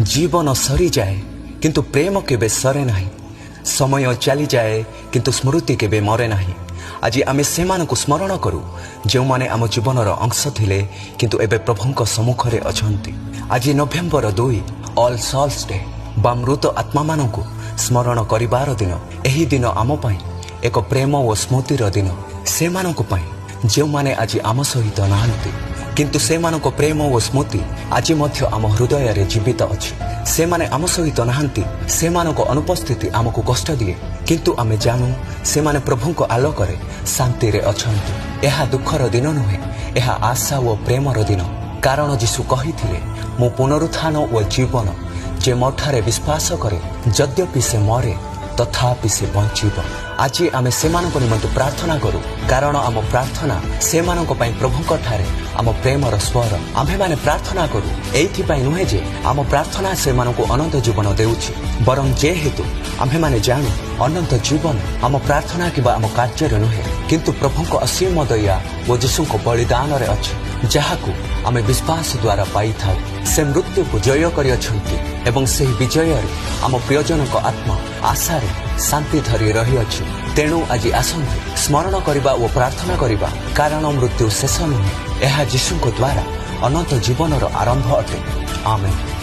ଜୀବନ ସରିଯାଏ, କିନ୍ତୁ ପ୍ରେମ କେବେ ସରେ ନାହିଁ। ସମୟ ଚାଲିଯାଏ, କିନ୍ତୁ ସ୍ମୃତି କେବେ ମରେ ନାହିଁ। ଆଜି ଆମେ ସେମାନଙ୍କୁ ସ୍ମରଣ କରୁ, ଯେଉଁମାନେ ଆମ ଜୀବନର ଅଂଶ ଥିଲେ, କିନ୍ତୁ ଏବେ ପ୍ରଭୁଙ୍କ ସମ୍ମୁଖରେ ଅଛନ୍ତି। ଆଜି ନଭେମ୍ବର 2, ଅଲ୍ ସଲ୍ସ ଡେ ବା ମୃତ ଆତ୍ମାମାନଙ୍କୁ ସ୍ମରଣ କରିବାର ଦିନ। ଏହି ଦିନ ଆମ ପାଇଁ ଏକ ପ୍ରେମ ଓ ସ୍ମୃତିର ଦିନ, ସେମାନଙ୍କ ପାଇଁ ଯେଉଁମାନେ ଆଜି ଆମ ସହିତ ନାହାନ୍ତି, କିନ୍ତୁ ସେମାନଙ୍କ ପ୍ରେମ ଓ ସ୍ମୃତି ଆଜି ମଧ୍ୟ ଆମ ହୃଦୟରେ ଜୀବିତ ଅଛି। ସେମାନେ ଆମ ସହିତ ନାହାନ୍ତି। ସେମାନଙ୍କ ଅନୁପସ୍ଥିତି ଆମକୁ କଷ୍ଟ ଦିଏ, କିନ୍ତୁ ଆମେ ଜାଣୁ ସେମାନେ ପ୍ରଭୁଙ୍କ ଆଲୋକରେ ଶାନ୍ତିରେ ଅଛନ୍ତି। ଏହା ଦୁଃଖର ଦିନ ନୁହେଁ, ଏହା ଆଶା ଓ ପ୍ରେମର ଦିନ। କାରଣ ଯୀଶୁ କହିଥିଲେ, "ମୁଁ ପୁନରୁତ୍ଥାନ ଓ ଜୀବନ। ଯେ ମୋଠାରେ ବିଶ୍ୱାସ କରେ, ଯଦ୍ୟପି ସେ ମରେ, ତଥାପି ସେ ବଞ୍ଚିବ।" ଆଜି ଆମେ ସେମାନଙ୍କ ନିମନ୍ତେ ପ୍ରାର୍ଥନା କରୁ, କାରଣ ଆମ ପ୍ରାର୍ଥନା ସେମାନଙ୍କ ପାଇଁ ପ୍ରଭୁଙ୍କ ଠାରେ ଆମ ପ୍ରେମର ସ୍ୱର। ଆମ୍ଭେମାନେ ପ୍ରାର୍ଥନା କରୁ ଏଇଥିପାଇଁ ନୁହେଁ ଯେ ଆମ ପ୍ରାର୍ଥନା ସେମାନଙ୍କୁ ଅନନ୍ତ ଜୀବନ ଦେଉଛି, ବରଂ ଯେହେତୁ ଆମ୍ଭେମାନେ ଜାଣୁ ଅନନ୍ତ ଜୀବନ ଆମ ପ୍ରାର୍ଥନା କିମ୍ବା ଆମ କାର୍ଯ୍ୟରେ ନୁହେଁ, କିନ୍ତୁ ପ୍ରଭୁଙ୍କ ଅସୀମ ଦୟା ଓ ଯୀଶୁଙ୍କ ବଳିଦାନରେ ଅଛି, ଯାହାକୁ ଆମେ ବିଶ୍ୱାସ ଦ୍ୱାରା ପାଇଥାଉ। ସେ ମୃତ୍ୟୁକୁ ଜୟ କରିଅଛନ୍ତି ଏବଂ ସେହି ବିଜୟରେ ଆମ ପ୍ରିୟଜନଙ୍କ ଆତ୍ମା ଆଶାରେ ଶାନ୍ତି ଧରି ରହିଅଛି। ତେଣୁ ଆଜି ଆସନ୍ତୁ ସ୍ମରଣ କରିବା ଓ ପ୍ରାର୍ଥନା କରିବା, କାରଣ ମୃତ୍ୟୁ ଶେଷ ନୁହେଁ, ଏହା ଯୀଶୁଙ୍କ ଦ୍ୱାରା ଅନନ୍ତ ଜୀବନର ଆରମ୍ଭ ଅଟେ। ଆମେନ୍।